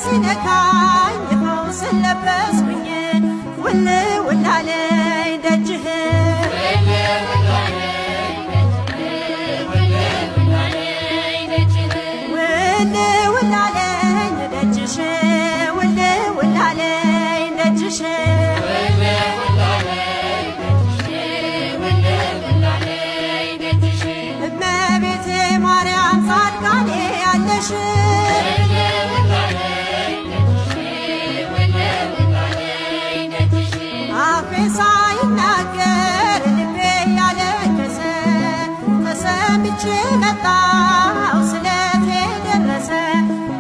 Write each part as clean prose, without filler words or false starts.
ሲነካኝ ፈውስን ለበስኩኝ ውል ውል አለኝ ደጅህ። ውል ውል አለኝ ደጅሽ፣ ውል ውል አለኝ ደጅሽ። እመቤቴ ማርያም ጻድቃኔ ያለሽ፣ አፌ ሳይናገር ልቤ ያለቀሰ፣ ተሰምቼ መጣሁ ስለቴ ደረሰ።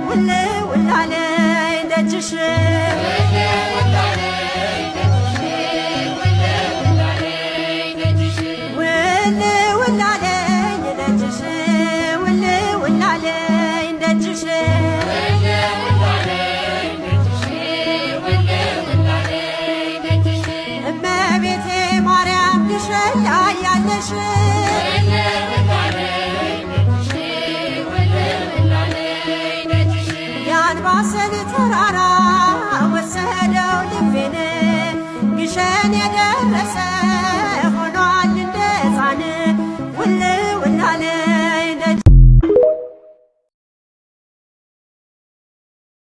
ውል ውል አለኝ ደጅሽ። ውል ውል አለኝ ደጅሽ፣ ውል ውል አለኝ ደጅሽ። እመቤቴ ማርያም ግሸን ላይ ያለሽ፣ የአንባሰል ተራራ ወሰደው ልቤን፣ ግሸን የደረሰ